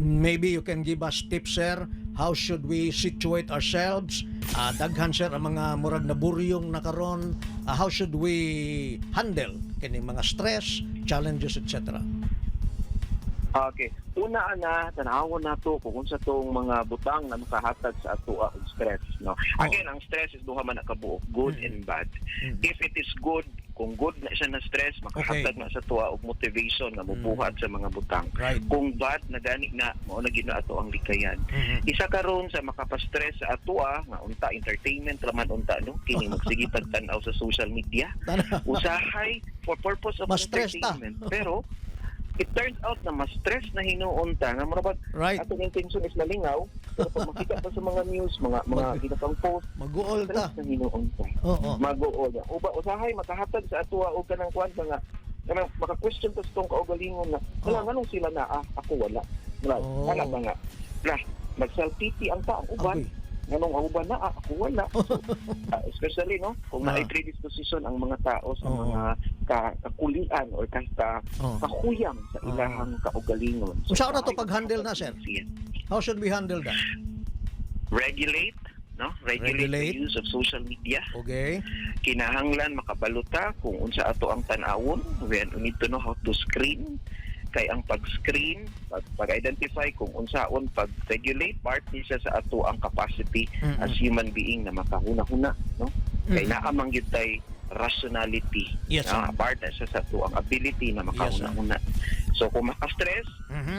Maybe you can give us tips, sir. How should we situate ourselves? Daghan, sir, ang mga murag naburyong na karon. How should we handle kining mga stress, challenges, etc.? Okay. Una ana, tanawon nato kung unsa tong mga butang na makahatag sa atoa og stress, no? Again, ang stress is duha man na kabuok, good and bad. If it is good, kung good na siya na stress, makahatag na sa atoa og motivation nga mobuhat sa mga butang. Kung bad na gani na, mao na gyud na ato ang likayan. Isa karon sa makapa-stress sa atoa nga unta entertainment raman unta, no, kini magsige tag tan-aw sa social media. Usahay for purpose of Ma-stress ta. Entertainment, pero it turns out na mas stress na hinuon ta nga mura ba atong intention is malingaw, pero pag makita pa sa mga news, mga ginapang post, Mag-uol ta. stress na hinuon ta. Mag-uol uba usahay makahatag sa atoa og kanang kuan ba nga kanang maka-question ta sa atong kaugalingon na wala, nganong sila na, ah, ako wala, wala. Wala ba nga lah mag self pity ang taong uban, nganong ang uban na, ah, ako wala. So, especially, no, kung naay predisposition ang mga tao sa mga kakulian or kahuyang sa ilahang kaugalingon. Unsa na to pag-handle na, sir? Siya. How should we handle that? Regulate, no, regulate, Regulate. the use of social media. Kinahanglan makabalo ta kung unsa ato ang tan-awon. We need to know how to screen, kay ang pag-screen, pag-identify kung unsaon pag-regulate, part ni siya sa ato ang capacity as human being na makahuna-huna, no, kay naa man gyud tay rationality. Yes, sir. Ah, part na siya sa ato ang ability na makahuna-huna. So kung maka-stress,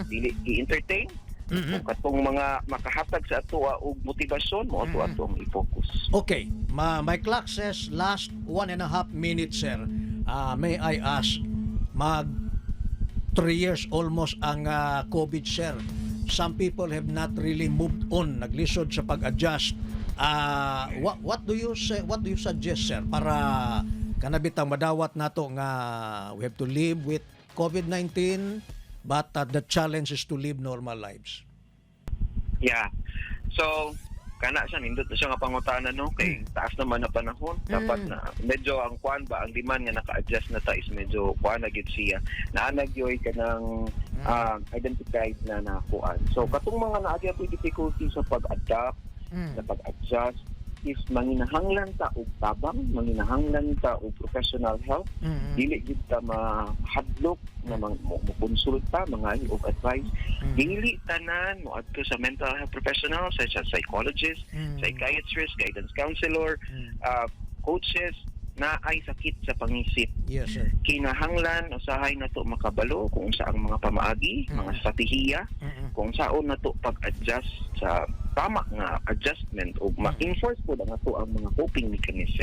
dili i-entertain. Kung katong mga makahatag sa atoa og motibasyon, mo ato atong i-focus. Okay. My clock says last 1.5 minutes, sir. May I ask, mag 3 years almost ang COVID, sir. Some people have not really moved on, naglisod sa pag-adjust. What do you say, what do you suggest, sir, para kana bitang madawat nato nga we have to live with COVID-19, but the challenge is to live normal lives? Yeah. So, kana siya, nindot na siya nga pangutana, no, kay taas naman na panahon, dapat na medyo ang kuan ba, ang demand nga naka-adjust na ta is medyo kuan na gid siya, naa na gyoy kanang identified na na kuan. So katong mga naagi ato difficulty sa pag-adapt, sa pag-adjust, if manginahanglan ta og tabang, manginahanglan ta og professional help, dili gid ta mahadlok na mo konsulta, mangayo og advice. Dili tanan moadto sa mental health professional such as psychologist, psychiatrist, guidance counselor, coaches na ay sakit sa pangisip. Yes, sir. Kinahanglan usahay nato makabalo kung sa ang mga pamaagi, mga estratehiya, kung saon nato pag-adjust sa tama nga adjustment o ma-enforce po ang ato ang mga coping mechanism.